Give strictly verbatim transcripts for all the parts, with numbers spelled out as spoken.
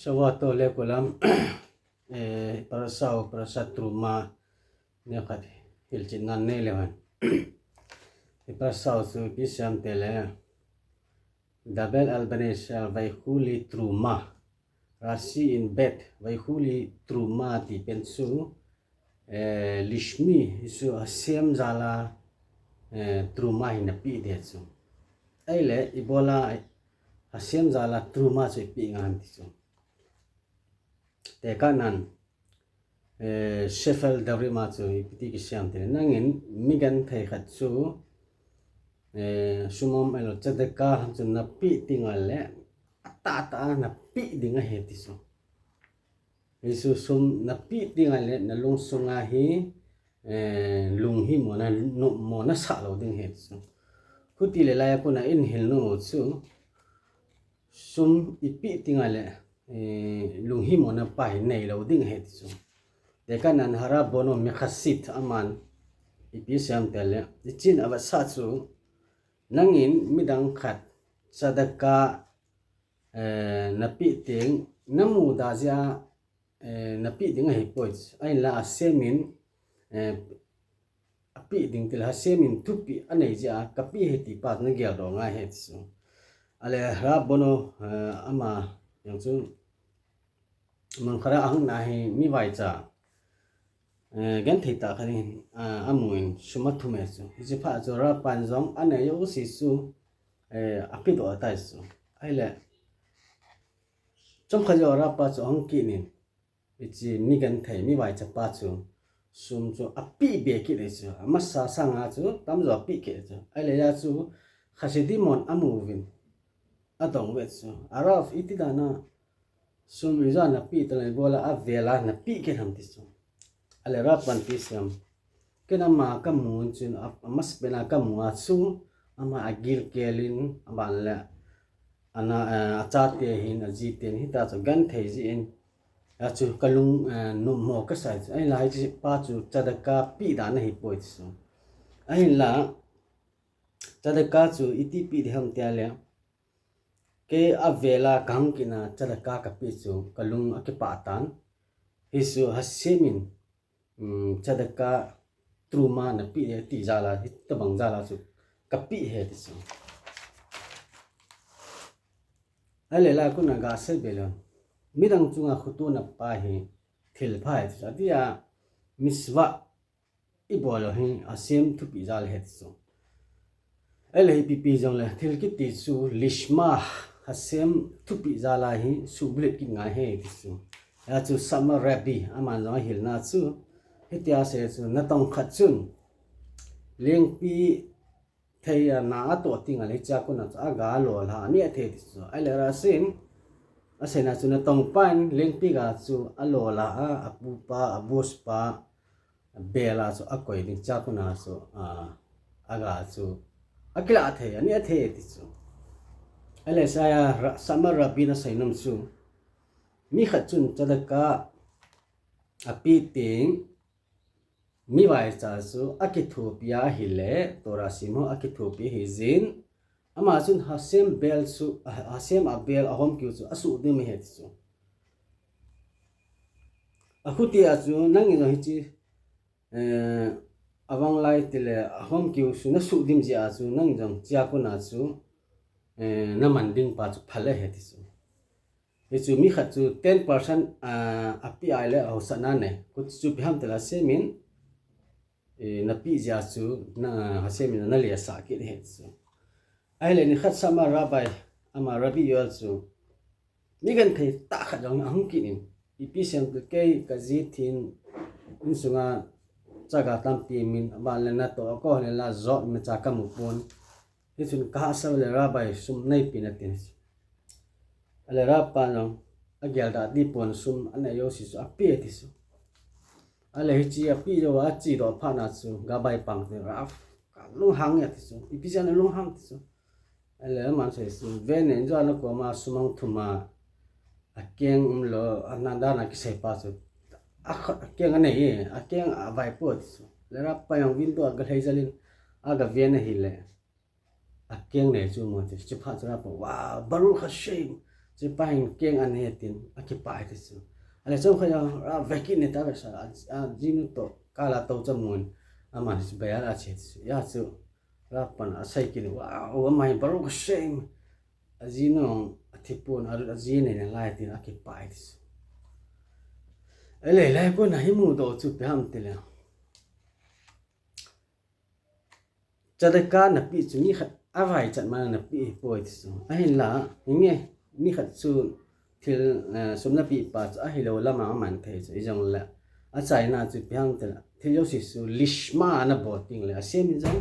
Shavua tole kulam, eh, parasha u, parasha Truma, neokhat hilchetna nei leu hen. Hi parasha u chu ipi asei em tile, Daber al Bnei Israel Vayechu li Truma. Rashi in bet, Vayechu li Truma ti pen chu, eh, Lishmi, hichu Hashem jal a, eh, Truma hi napeh ding chu. Ahile, ibola Hashem jal a Truma chu ipeh ngai ham ti chu. Tekahnan, eh, Sefer Devarim a chu ipi ti kisei em tile, nangin mi genthei khat chu, eh, sum ham ahilou tzedakah ham chu napeh teng le, atahtah a napeh ding ahi ti chu. Hichu sum napeh teng le, nalungsunga hi, eh, lunghimona, nopmona sah lou ding ahi ti chu. Hiti le laiya kona eihil nau chu, sum ipeh teng le, eh, lunghimona pa hi nei lou ding ahi ti chu. Tekahnan Harav Bono Mechassid aman ipi asei em tile, hichun avetsah chu, nangin midang khat tzedakah, eh, napeh teng, namuda jeh a, eh, napeh ding ahipoi. Ahinla Hashem in, eh, apeh ding tile Hashem in thupeh anei jeh a kapeh ahi ti pa chu nageldoh ngai ahi ti chu. Ahile Harav Bono, eh, ama jong chu Mankhara ahung na hi mi vaicha, eh, genthei tah khat in, ah, amun sum athum e chu. Hiche phat chu Rav pan jong anei jouse chu, eh, apedoh tai chu. Ahile chomkhat joh Rav pa chu ahung kit in, hiche mi genthei, mi vaicha pa chu sum chu apeh be kit e chu. Amasa sanga chu tamjo apeh kit e chu. Ahile hia chu Hasidim hon amu uvin, adong uve chu. Rav, iti dan a sum ijat napeh tale, ibola avel a napeh kit ham ti chu. Ahile Rav pan ipi asei em, ken ama kamu chun, a, amasapen a kamu a chu, ama agilkel in, aban le, ana, eh, achate hin, ajiten, hita chu genthei jeh in, achu kalung, eh, nopmo kasah chu. Ahinla hiche pa chu tzedakah peh dan ahipoi ti chu. Ahinla, tzedakah chu iti peh ding ham tile, kei avel a kahung kit na tzedakah kapeh chu kalung akipah tan. Hichu Hashem in, um, tzedakah Truma napeh e ti jal a, hitobang jal a chu kapeh ahi ti chu. Ahile la kona gasei be leu, midang chunga khotona pa hi thilpha ahi ti chu. Atia mitzvah ibol u hi Hashem thupeh jal ahi ti chu. Ahile hi ipi pi jongle thil kiti chu lishma, Hashem thupeh jal a hi suhbulhit kit ngai ahi ti chu. Hia chu Satmar Rebbe aman jong ahilna chu hitia asei chu, natong khat chun lengpi thei a na atoh teng le hichea kona chu aga alolha, aneh thei ti chu. Ahile Rashin aseina chu natong pan lengpi ga chu alolha a, apupa, aboss pa bel a chu akoi ding, chea kona chu, a, aga chu akilah thei, aneh thei ti chu. Ahile Sa-, Ra-, Satmar Rebbe in asei nom chu, mi khat chun tzedakah apeh teng, mi vaicha chu akithopi ahile, Torah sim ho akithopi ahijeh in, ama chun Hashem bel chu, Hashem a bel ahomkiu chu asuhdim ahi ti chu. Akhuti a chu nangin jong hiche, eh, avang lai tile ahomkiu chu nasuhdim jeh a chu nangin jong chea kona chu, eh, naman ding pa chu phal ahi ti chu. Hichu mi khat chu ten percent, ah, apeh ahile ahaosatna nei. Kut chu ipi ham tile Hashem in, eh, napeh jeh a chu, na, Hashem in nalesah kit ahi chu. Ahile nikhat Satmar Rabbi, ama Rabbi Yoel chu, mi genthei tah khat jong ahung kit in, ipi asei em tile kei kaji thin insunga chaga tampi min, aban le natoh a koi le la jot imacha kamu pon. Hichun kahahsa le Rabbi sum neipeh in atin. Ahile Rabbi pan jong agel da dipon sum anei jouse chu apeh ti chu. Ahile hiche apeh jou a achedoh phat na chu Gabbai pan te Rav, kalunghang e ti chu. Ipi jeh a nalunghang ti chu. Ahile aman asei chu, ven in jong nakoma sum ahung thum a, akeng umlou, ana dan a kisei pa chu, a, akeng anei e, akeng avaipo ti chu. Le Rabbi pan jong window a galhai jel in, aga ven ahile, akeng nei chu amu ti chu. Chuphat chu Rabbi pan, wow, Baruch Hashem, Chupa hin keng an he tin, akipa e ti chu. Ale chomkhat a, a vekit ne ta ve sa, a, ajinu toh, kala tou chamun, aman chu bia a che ti chu. Ya chu, Rav pan asei kit in, wow, ama hi Baruch Hashem, ajinu, athipon, a, ajinu ne lai tin, akipa e ti chu. Ale, lai pon a hi mudoh chu ipi ham tile. Tzedakah napeh chu mi khat avaichat mana napeh ahipoi ti chu. Ahinla, hinge, mi khat chu thil, eh, sum napeh pa chu ahilou lama aman thei chu. Hijongle, achaina chu ipi ham tile, thil jouse chu lishma ana bol tengle, Hashem in jong,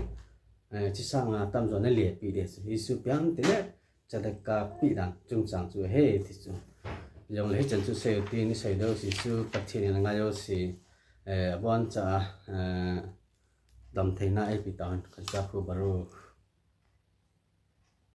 eh, chusanga tamjo ana lepeh ding chu. Hichu ipi ham tile, tzedakah peh dan chungchang chu ahi ti chu. Hijongle hichan chu sei u tin, isei ding jouse chu Pathen in angai jouse, eh, aboncha, eh, damtheina eipeh tahen, Chazak hu Baruch.